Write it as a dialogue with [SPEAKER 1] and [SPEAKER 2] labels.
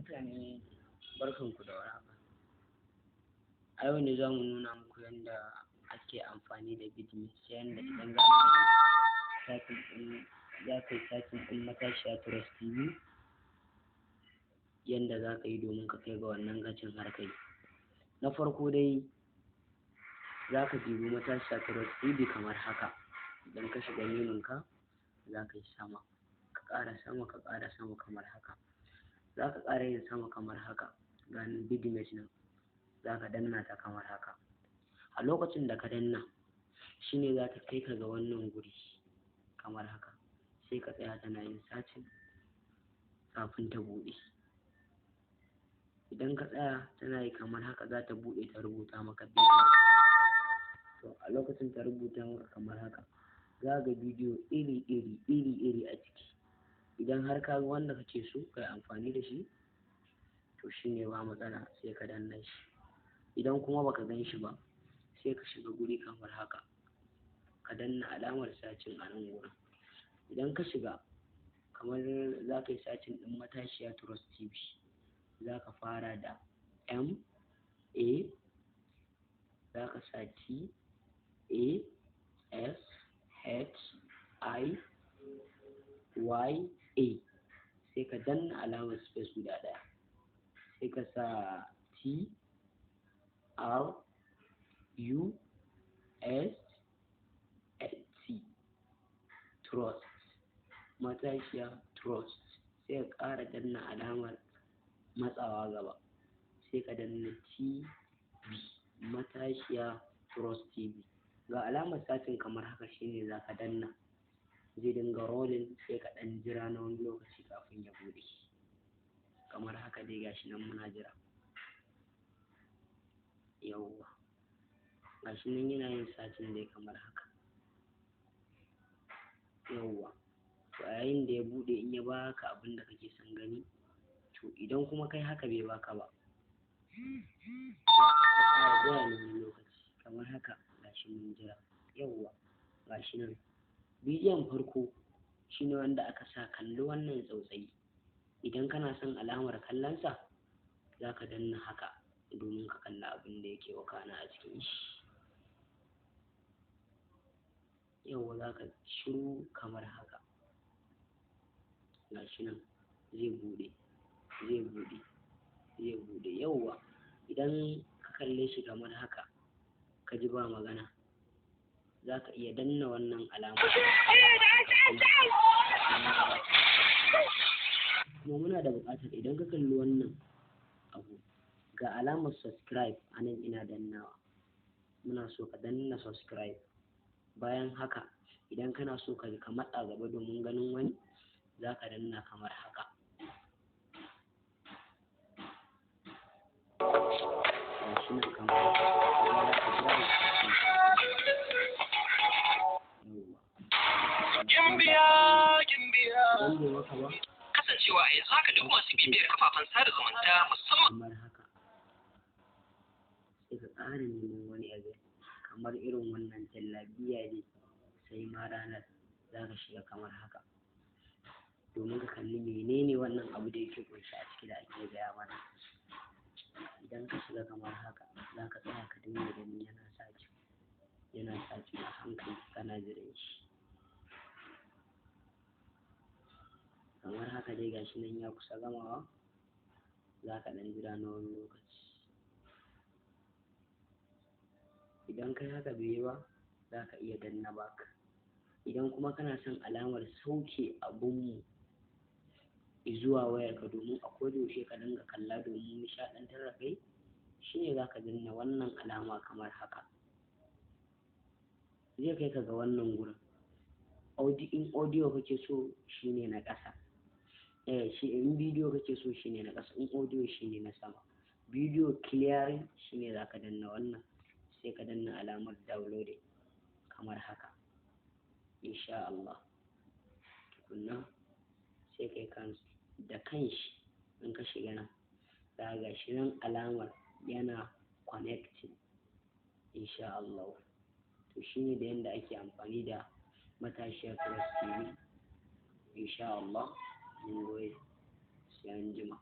[SPEAKER 1] Mutane, barkanku da warhaka. A yau ne za mu nuna muku yadda ake amfani da Vidmate, ta yanda idan za ka yi searching ɗin Matashiya Trust TV, yanda za ka yi domin ka kai ga wannan gacin har ka yi. Na farko dai, za ka dubi Matashiya Trust TV kamar haka. Idan ka shiga menu ka, za ka yi sama, ka ƙara sama, ka ƙara sama kamar haka. Za ka ƙara yin sama kamar haka, ga Vidmate nan, za ka danna ta kamar haka. A lokacin da ka danna, shine za ta kai ka ga wannan guri kamar haka. Sai ka tsaya tana yin searching kafin ta buɗe. Idan ka tsaya tana yi kamar haka, za ta buɗe ta rubuta maka Vidmate. To, a lokacin ta rubuta maka kamar haka, za ka ga bidiyo iri-iri, iri-iri a ciki. Idan har ka ga wanda kake so ka yi amfani da shi, to shine ba matsala, sai ka danna shi. Idan kuma baka gan shi ba, sai ka shiga guri kamar haka, ka danna alamar searching a nan gurin. Idan ka shiga, kamar za ka yi searching ɗin Matashiya Trust TV, za ka fara da M A, za ka sa T A S H I Y A, sai ka danna alamar space guda ɗaya, sai ka sa T R U S T, Trust, Matashiya Trust, sai ka ƙara danna alamar matsawa gaba, sai ka danna TV, Matashiya Trust TV. Ga alamar searching kamar haka, shine za ka danna, zai dinga rolling, sai ka ɗan jira na wani lokaci kafin ya buɗe. Kamar haka dai, gashi nan muna jira. Yawwa, gashi nan yana yin searching dai kamar haka. Yawwa, to a yayin da ya buɗe, in ya baka abin da kake son gani, to idan kuma kai haka bai baka ba, ka jira na wani lokaci kamar haka. Gashi mun jira. Yawwa, gashi nan bidiyon farko shine wanda aka sa "Kalli wannan tsautsayi". Idan kana son alamar kallonsa, za ka danna haka domin ka kalla abin da yake wakana a cikin shi. Yawwa, za ka shiru kamar haka. Gashi nan zai buɗe, zai buɗe, zai buɗe. Yawwa, idan ka kalle shi kamar haka, ka ji ba magana, za ka iya danna wannan alama. Kuma muna da buƙatar idan ka kalli wannan abu, ga alamar subscribe a nan ina dannawa, muna so ka danna subscribe. Bayan haka, idan kana so ka matsa gaba domin ganin wani, za ka danna kamar haka. Gashi nan kamar haka, za ka jira. Yawwa.
[SPEAKER 2] Gimbiya, gimbiya.
[SPEAKER 1] Idan bai maka ba,
[SPEAKER 2] Kasancewa a yanzu haka duk masu bibiyar kafafen sada zumunta, musamman
[SPEAKER 1] kamar haka, sai ka ƙara neman wani abu kamar irin wannan jallabiya ne, sai ma ranar za ka shiga kamar haka domin ka kalli menene wannan abu da yake ƙunshe a ciki da ake gaya mana. Idan ka shiga kamar haka, za ka tsaya ka dinga ganin yana searching, yana searching a hankali, kana jiran shi kamar haka dai. Gashi nan ya kusa gamawa, za ka ɗan jira na wani lokaci. Idan kai haka bai yi ba, za ka iya danna back. Idan kuma kana son alamar sauke abunmu zuwa wayarka domin a koda yaushe ka dinga kalla domin nishaɗantar da kai, shine za ka danna wannan alama kamar haka, zai kai ka ga wannan gurin. In audio kake so, shine na ƙasa. Eh, shi in bidiyo kake so, shine na ƙasa. In audio, shine na sama. Video clearing shine za ka danna wannan, sai ka danna alamar downloading kamar haka, insha Allah. Tukunna sai kai cancel da kanshi. In ka shiga nan, za ga shi nan alamar yana connecting, insha Allah. To, shine da yanda ake amfani da Matashiya Trust TV, insha Allah. Mun gode, sai anjima.